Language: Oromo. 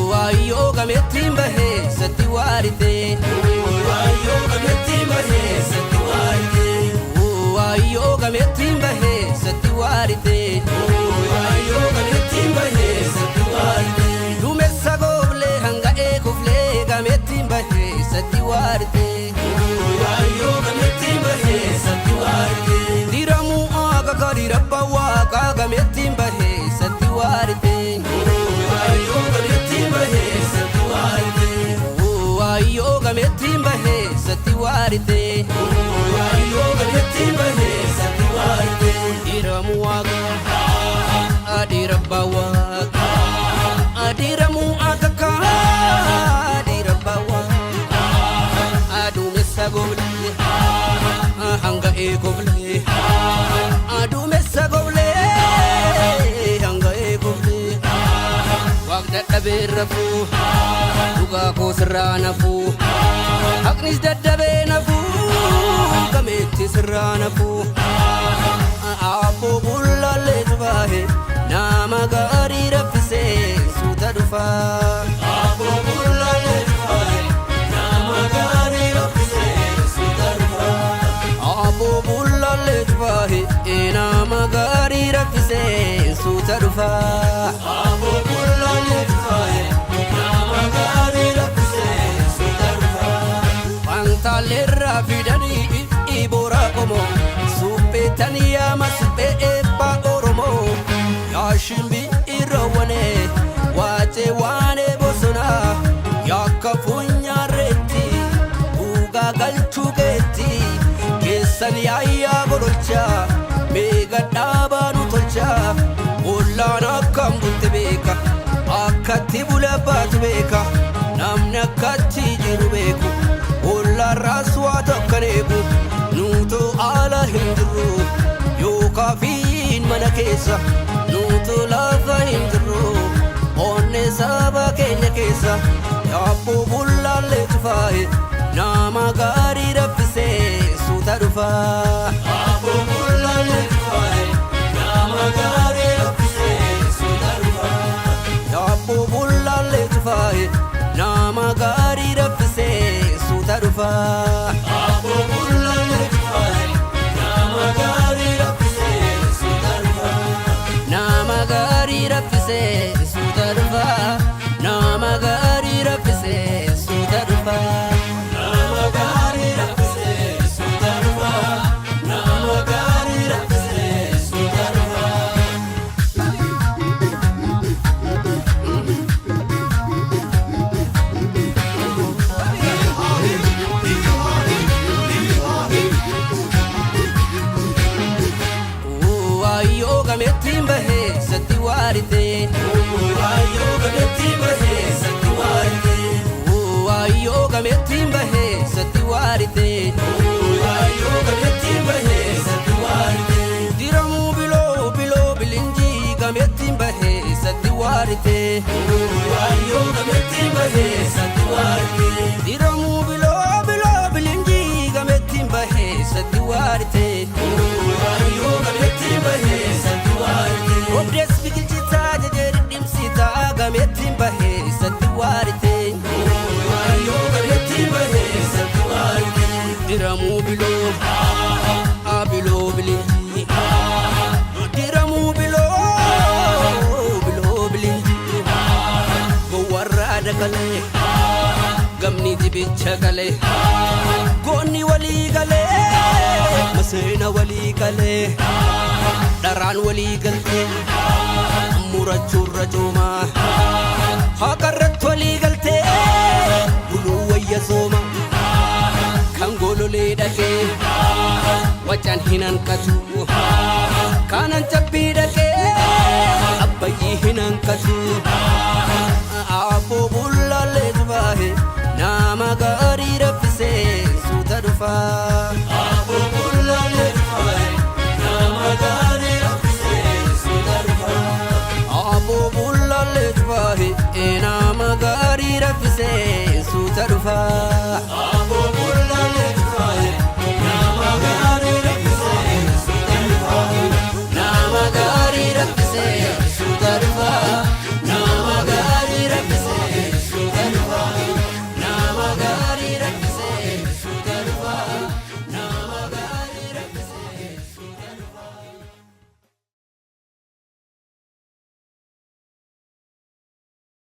Waayyoo gameettiin bahee satti waarite. Waayyoo gameettiin bahee satti waarite. Waayyoo gameettiin bahee satti waarite. Waayyoo gameettiin bahee satti waarite. Duumessa gooblee hanga eeguflee gameettiin bahee satti waarite. Waayyoo gameettiin bahee satti waarite. Diramuu aaga gadi rabba waaqa gameettiin bahee satti waarite. Waayyoo gameettiin bahee satti waarite. Waayyoo gameettiin bahee satti waarite. Waayyoo gameettiin bahee satti waarite. Diramuu waaqa adirabba waaqa adiramuu aaga kadirabba waaqa aduumessa gooblee hanga eegoflee aduumessa gooblee hanga eegoflee waaq dadhabee rafuu dhugaa koo sirraa nafuu haqnis daddabee nafuu gameetti sirraa nafuu aabboo bullaallee cufaahe nama gaarii raffisee suuta dhufaa. Aabboo bullaallee cufaahe nama gaarii raffisee suuta dhufaa. Aabboo bullaallee cufaahe nama gaarii raffisee suuta dhufaa. Aabboo bullaallee cufaahe nama gaarii raffisee suuta dhufaa. Fantaalleerraa fidanii iboora qomoo supheetan yaama suphee eebbaa Oromoo yaashimbi irra waacee waanee bosonaa yakka funyaareetti dhugaa galchuu keetti keessan yaayyaa gololchaa meeqa dhaabaa nu tolchaa ollaan akkam bulte beeka akkatti bula baatu beeka namni akkatti jiru beeku ollaarraas waa takkan eegu nuutoo ala hin jirru yookaan mana keessa nuutoo lafa hin jirru onne saba keenya keessa yaabboo bullaallee cufaahe nama gaarii raffisee suuta dhufaa. Yaabboo bullaallee cufaahe nama gaarii raffisee suuta dhufaa. Yaabboo bullaallee cufaahe nama gaarii raffisee suuta dhufaa. Yaabboo bullaallee cufaahe nama gaarii raffisee suuta dhufaa. Nama gaarii raffisee suuta dhufaa. Nama gaarii raffisee suuta dhufaa. Nama gaarii raffisee suuta dhufaa. Nama gaarii raffisee suuta dhufaa. Waayyoo gameettiin bahee satti waarite. Waayyoo gameettiin bahee satti waarite. Waayyoo gameettiin bahee satti waarite. Waayyoo gameettiin bahee satti waarite. Diramuu biloo biloo bilinjii gameettiin bahee satti waarite. Waayyoo gameettiin bahee satti waarite. Diramuu biloo biloo bilinjii gameettiin bahee satti waarite. Waayyoo gameettiin bahee satti waarite. Obdees biqilchitaa jajee dhidhimsitaa gameettiin bahee satti waarite. Waayyoo gameettiin bahee satti waarite. Diramuu biloo biloo bilinjii. Diramuu biloo biloo bilinjii. Gowwarraa dagalee gamni dibicha galee goonni walii galee maseena walii galee dharaan walii galtee murachuurra coomaa haqarratti walii galtee buluu wayya sooma kan gololee dhaqee wacan hin hanqatu kanan cabbii dhaqee abbayyii hin hanqatu aabboo bullaallee cufaahe nama gaarii raffisee suuta dhufaa. Aabboo bullaallee cufaahe nama wayita dhufaa.